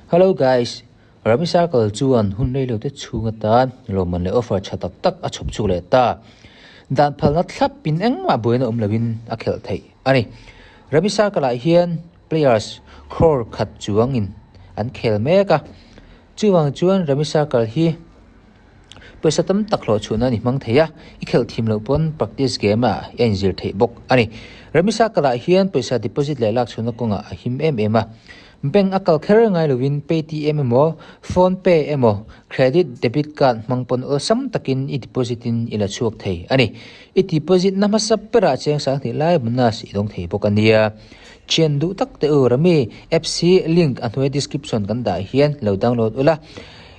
Hello guys, Rummy Circle chuan hun reilote chhung atan lawmman leh offer tha tak tak a chhawp chhuak leh ta. Dan phalna thlapin engmah buaina awm loin a khelh theih a ni. Rummy Circle ah hian players crore khat chuangin an khel mek a, chuvang chuan Rummy Circle hi Pawisa tam tak hlawh chhuahna a ni hmang thei a, i khelh thim loh pawn practice game ah i inzir theih bawk a ni. Remisa kalah hian pawisa deposit leh lak chhuahna kawngah a him em em a. Bank a kal kher ngai lovin Paytm emaw, Phone Pay emaw, credit, debit card hmang pawn awlsam takin i deposit in i la chhuak thei a ni. I deposit na hmasa berah cheng sanghnih lai bonus i dawng thei bawk a nia. Thian duh tak teh u Rami apps hi link a hnuai description kan dah hian lo download ula.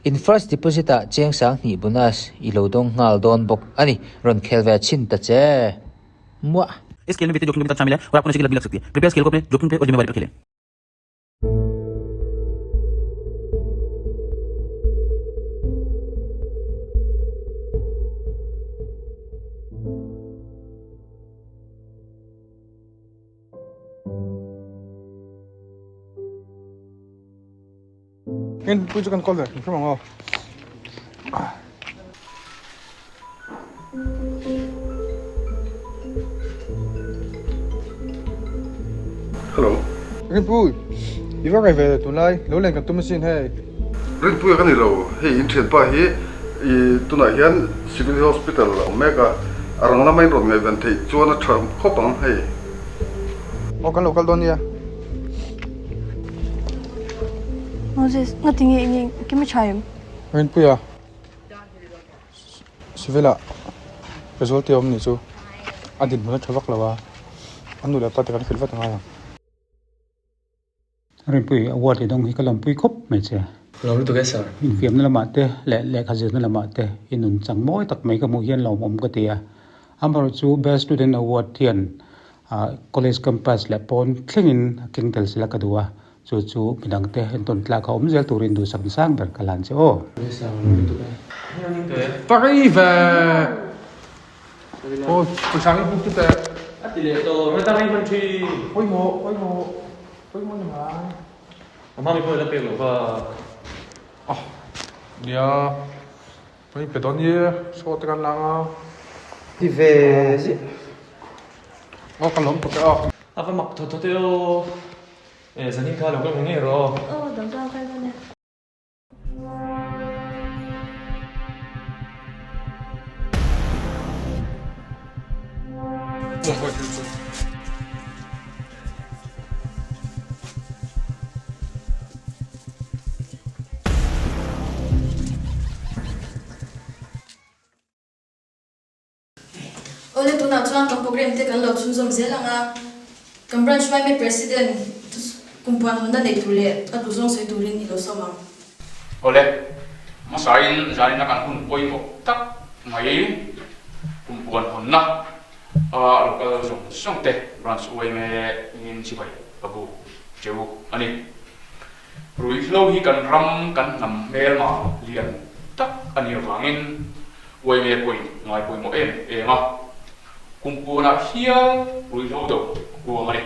In first deposit ah cheng 2000 bonus i lo dawng nghal dawn bawk a ni, rawn khel ve chhin ta che. Muah. इस खेल में वित्तीय जोखिम शामिल है और आपको नशे की लत भी लग सकती है कृपया इस खेल को अपने जोखिम पे और जिम्मेदारी पर खेलें Ngin pui chu kan call ve hrim hrim ang aw. Hello. Rinpui, i va ngai ve tunlai, lo len kan tum asin hei. Rinpui a ka ni lo, hei in thianpa hi i tunah hian Civil Hospital a awm mek a, a rang lama in rawn ngaihven theih chuan a tha khawp ang hei. Aw kan lo kal dawn nia. Moses, nga tinge nge kim a tha em? Rinpuia, Civil ah casualty a awm nih chu a dinhmun a tha vak lo a, a nu leh pa te kan hrilh vat angai ang. Rinpui, award i dawng hi ka lawmpui khawp mai che. Lawm lutuk e sir. Infiamna lamah te leh lehkha zirna lamah te i nun chang mawi tak mai ka hmuh hian lawmawm ka ti a. Amaherawhchu Best Student Award hian College campus leh pawn thlengin a keng tel sela ka duh a, chu chu midangte entawn tlak a awm zel turin duhsak sang ber ka lan che aw. Pakai ve. Ôi, buổi sáng đi bút chút tệ. Ôi mồ, ôi mồ, ôi mồ mà. Oh, nia. Kan inpe dawn i saw te kan lang a. Ti ve ziah. Aw ka lawm tuk e aw. A va mak thawt thawt e aw. E zanin kha lo kal ngei ngei rawh aw. Aw dang chuan kal dawn e. Awle tunah chuan kan program te kan lo chhunzawm zel ang a, kan branch yma president kumpuan hawnna nei tur leh a duhzawng sawi turin i lo sawm ang. Awle, hmasain zanina kan hun pawimawh tak mai kumpuan hawnna a lo kal zawng zawng te branch yma in chibai ka bu cheu a ni. Ruihhlo hi kan ram kan hnam hmelma lian tak a nih avangin uaime pawhin ngai pawimawh em em a, kum puanah hial ruihhlo do kuang a ni.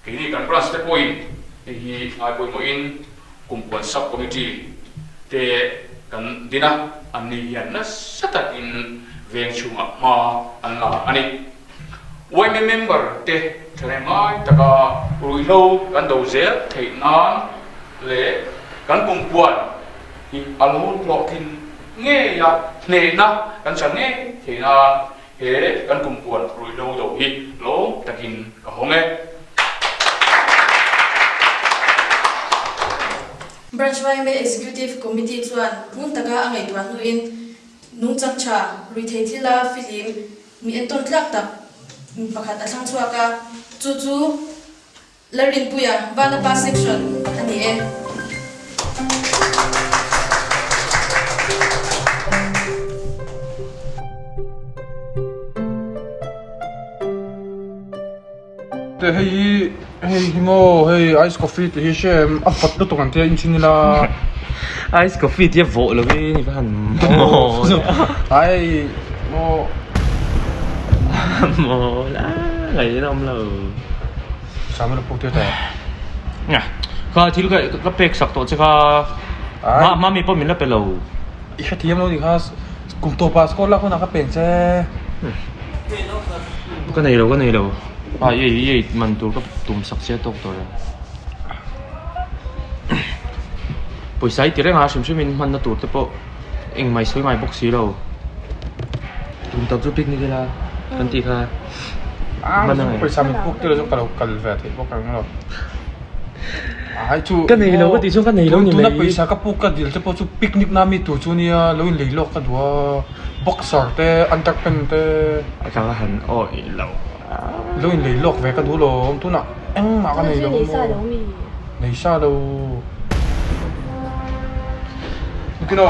Keini kan branch te pawhin hei hi ngai pawimawhin kum puan sub committee te kan din a, anni hian nasa takin veng chhungah hma an la a ni. Yma member te thahnem ngai taka ruihhlo kan do zel theih nan leh kan kumpuan hi a lo hlawhtlin ngei a, hnehna kan chan ngei theih nan he kan kumpuan ruihhlo do hi lawm takin ka hawng e. Branch yma Executive Committee chuan ngun taka a ngaihtuah hnuin nungchang tha, ruihtheih thila fihlim, Mi entawn tlak tak mi pakhat a thlang chhuak a, chu chu Lalrinpuia Vanapa Section a ni e. Te hei hi hei hi maw hei ice coffee tih hi hre em a vawt lutuk ang tia inchhin ila. Ice coffee tia vawh lo in i va han maw Ai maw Maw la ngaih in a awm lo. Sam a puk tir ta. Nga. Kha thil ka ka pek sak tawh che kha hma hma mi pawh min la pe lo. I hrethiam lo nih kha kum tawpah score lak hunah ka pen che. Ka nei lo ka nei lo a i ei i ei man tur ka tum sak che tawk tawh lo. Pawisa i ti reng a hrim hrim in hmanna tur te pawh engmah i sawi ngai bawk si lo. Tum tak chu picnic ila kan tih kha hman a ngai. Pawisa min puk tir chu ka lo kal ve theih bawk ang lo. Ai chu Ka nei lo ka tih chuan ka nei lo ni mai. Tuna pawisa ka puk ka dil te pawh chu picnic na mi tur chu nia lo in lei lawk ka duh a boxer te underpant te. A ka han awih lo. Lo in lei lawk ve ka duh lo tunah engmah ka nei lo maw. Nei sa lo. Kino.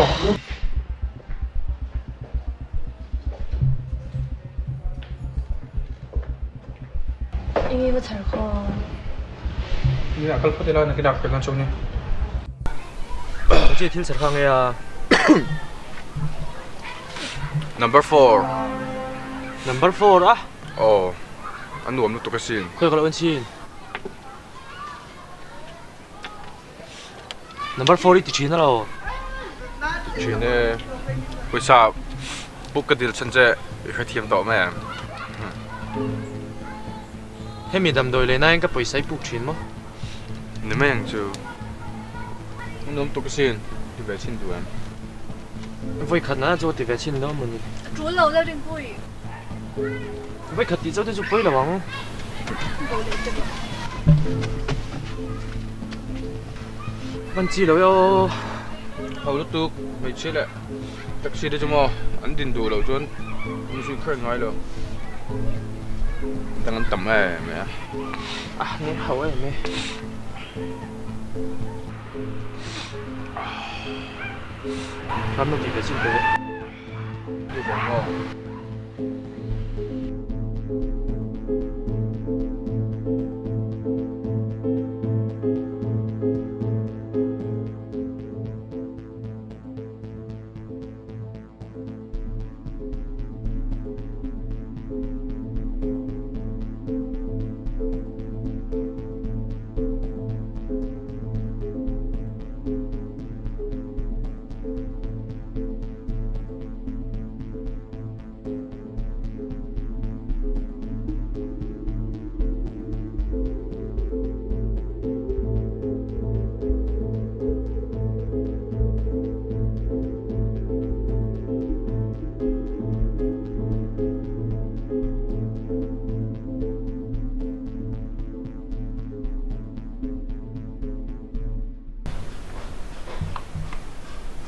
Enge va chhar khaw? Ni a kal phawt ila nakin ah ka kal dawn nia. Che thil chhar kha nge a? Number 4. Number 4 a? Aw, a nuam lutuk asin. Khawi ka lo en chin. Number 4 i ti thin alo. Ti thin e. Pawisa puk ka dil chhan che i hrethiam tawh mai em? Hemi damdawi leh nain ka pawisa i puk thin maw? Ni mai ang chu. A nuam tuk asin, ti ve chhin duh em? Vawi khat nana chu ti ve chhin lo maw ni? A tul lo la Rinpui. Vawi khat tih chauh te chu pawi lo ang. Bo leh tep ang. Hman chi lo e aw. Ho lutuk hmeichhia leh taxi te chu maw an din duh loh chuan an zui kher ngai lo. Dang an tam em e a. A ni ho em e. Ram lo ti ve chin teh.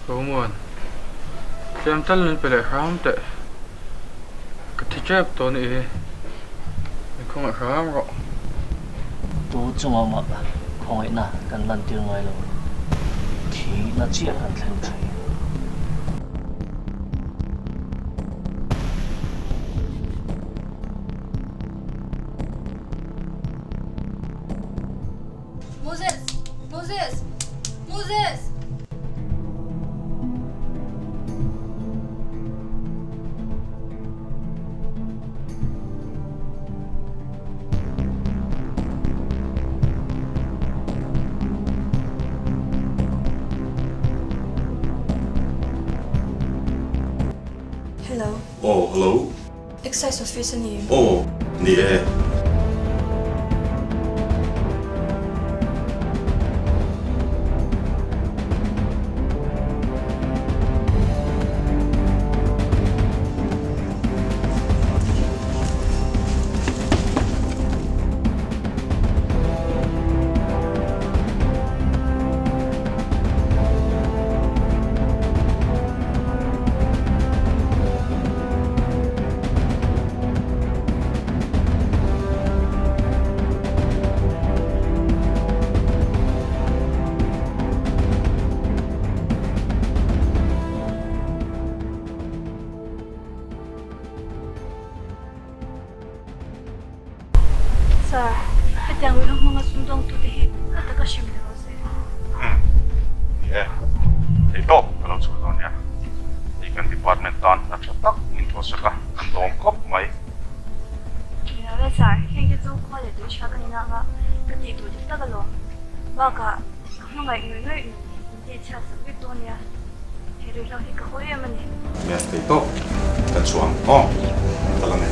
Romuan, tlem tal min pe leh hram teh. Ka thi tep tawh anih hi, min khawngaih hram rawh. Tu chungah mah khawngaihna kan lantir ngai lo, thihna chiah kan thleng thin. Moses! Moses! Moses! Hello. Oh, hello. Excise office a ni. Aw, ni e. Sir, hetiang ruihhlo hmanga sumdawngtute hi na taka hrem ni rawh se. Umm, ni e. Theihtawp ka lo chhuah dawn nia. Hei kan department tan hna tha tak min thawhsak a, kan dawm khawp mai. Ni lo e sir, heng hi chu khua leh tui tha ka ni nang a, ka tih tur dik tak alawm. Bakah ka hmangaih ngawih ngawih nun min tihchhiat sak vek dawn nia. He ruihhlo hi ka haw em a ni. Nia, thei tawp. Kan chhuang aw. Ka la nei.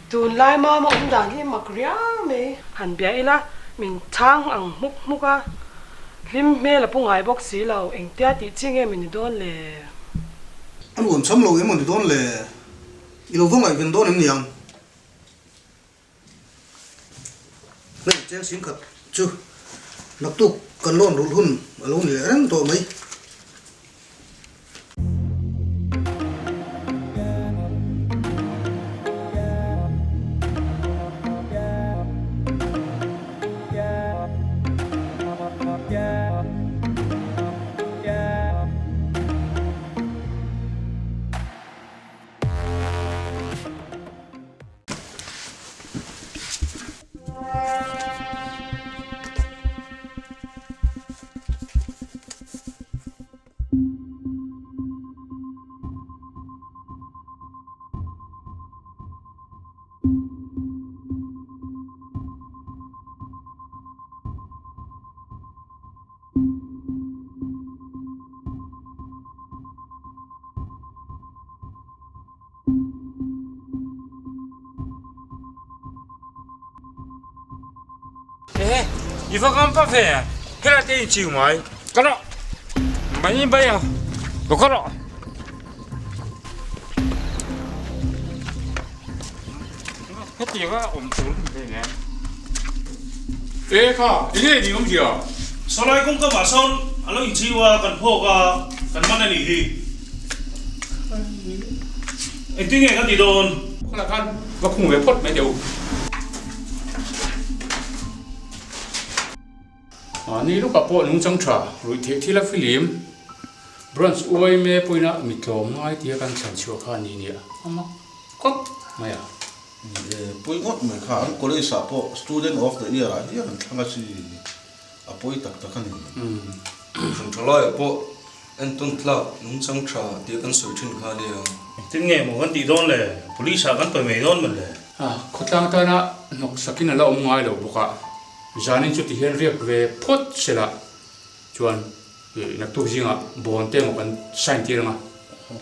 Tunlai mama awm dan hi mak riau mai. Han bia ila min chhang ang hmuk hmuk a, hlim hmel a pu ngai bawk si lo, engtia tih chi nge min ni dawn le? A nuam cham lo emaw ni dawn le? I lo va ngaihven dawn em niang? Hei cheng sing khat chu naktuk kan lawn rulh hun a lo ni leh reng tawh mai. Ehe, i va ngam pa ve, helai te in chiu mai, ka rawh mai mai a, ka rawh. Hetianga awm tur ni hle nen. E kha, enge ni awm zia? Sawlai kawngka mah sawn a lo inchiu a, kan phawk a, kan man a nih hi. Engtin nge kan ti dawn? Khawnah khan va khung ve phawt mai teh u. Mahni lawkah pawh nungchang tha ruih theih thil a filim Branch yma pawina mitlawm ngai tia kan thlan chhuah kha a ni nia a mak khawp mai a. Ni e, pawi ngawt mai kha an college ah pawh student of the year ah hian an thlang a chi a pawi tak tak a ni. Hran tha laiah pawh entawn tlak nungchang tha tia kan sawi thin kha nia. Engtin nge maw kan tih dawn le? Police ah kan pawi mai dawn maw le? Khawtlang tana hnawk sakin a la awm ngai lo bawk a. Zanin chu tihian riak ve phawt sela chuan naktuk zingah bond te emaw kan sign tir ang a,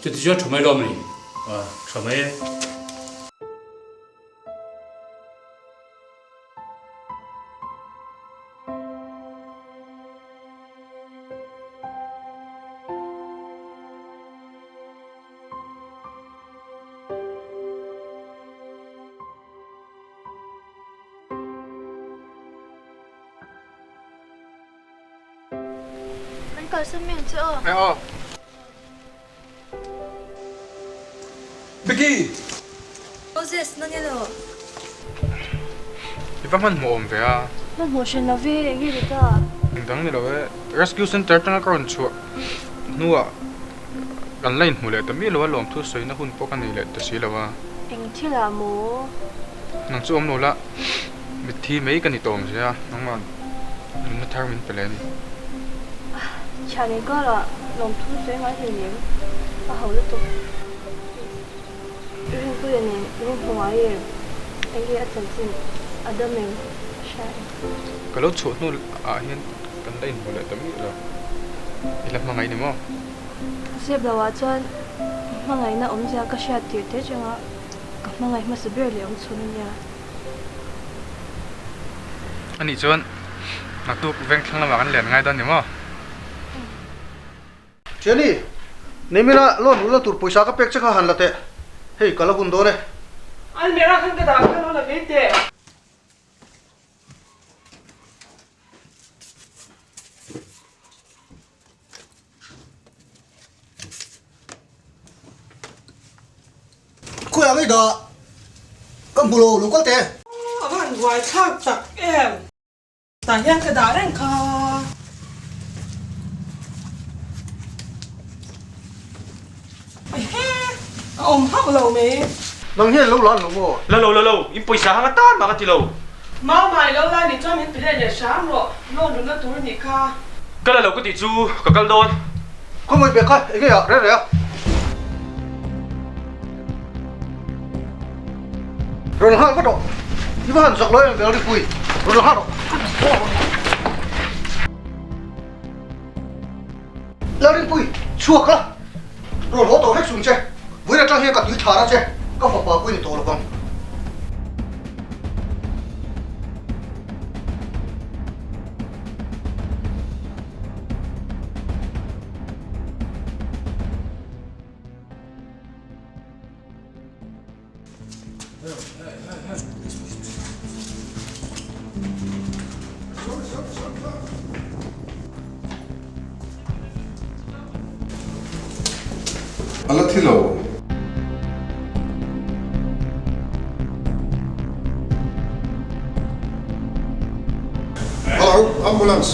chuti chuan tha mai lawm a ni. A, tha mai e. Kan kalsan mai ang che aw. Aw aw. Vicky! Moses, nang elo? I va hmanhmawh awm ve a. Hmanhmawh hran lo ve, enge ni ta? Engdang ni lo e. Rescue Centre atanga ka rawn chhuah hnuah kan la inhmu leh ta miah lo a, lawmthu sawina hun pawh ka nei leh ta si lo a. Eng thilah maw? Nang chu awm lo la, mitthi mai ka ni tawh awm sia, nangmah nunna thar min pe leh a ni. Thian engkawlah lawmthu sawi ngai hleinem, a ho lutuk. Rinpuia nen in inhmu ngai em? Enge a chanchin a dam em? Hria em? Ka lo chhuah hnu ah hian kan la inhmu leh ta miah lo. I la hmangaih ni maw? Zep lo ah chuan hmangaihna awmzia ka hriat tir te changa ka hmangaih hmasa ber leh awm chhun a nia. Anih chuan naktuk vengthlang lamah kan len ngai dawn ni maw? Thiani, Nimina loan rulna tur pawisa ka pek che kha han la teh, hei ka la hun dawn e. Almirah khan ka dah kha lo la ve teh. Khawiah ngei dah ka hmu lo, lo kal teh. A va han buai thlak tak em. Tah hian ka dah reng kha. Ehe, a awm hauh lo mai. Nang hian lo lan lo maw? La lo la lo, in pawisa hang atan mah ka ti lo. Mama i lo la nih chuan min pe leh leh hram rawh, loan runa tur a nih kha. Ka la lo ka tih chu ka kal dawn. Khawngaih ve kha, enge ah reh reh a. Rawn nghal vat rawh, i va han zak lo em Velripui, rawn nghal rawh. Lalrinpui, chhuak la, rawn haw tawh vek chung che, vawiin atang hian ka tui thar a che, ka fapa pawh i ni tawh lovang. A la thi lo. Hello, ambulance.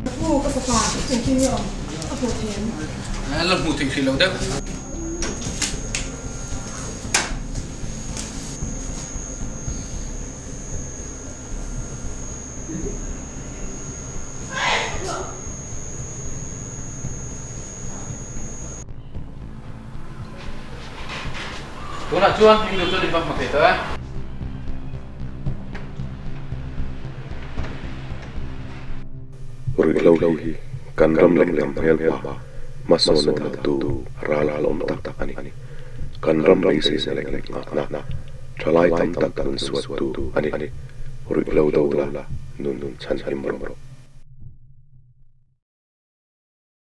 Pu ka fapa engtin nge awm a hmuh thei em? La hmuh theih hrih lo deuh. Tunah chuan hming duh chuan in va hmu thei tawh e. Ruihhlo hi kan ram leh hnam hmelpa hmasawnna daltu ral awm tak a ni. Kan ram beiseina leh nghakna thalai tam tak nun suattu a ni. Ruihhlo do la nun chhanhim rawh.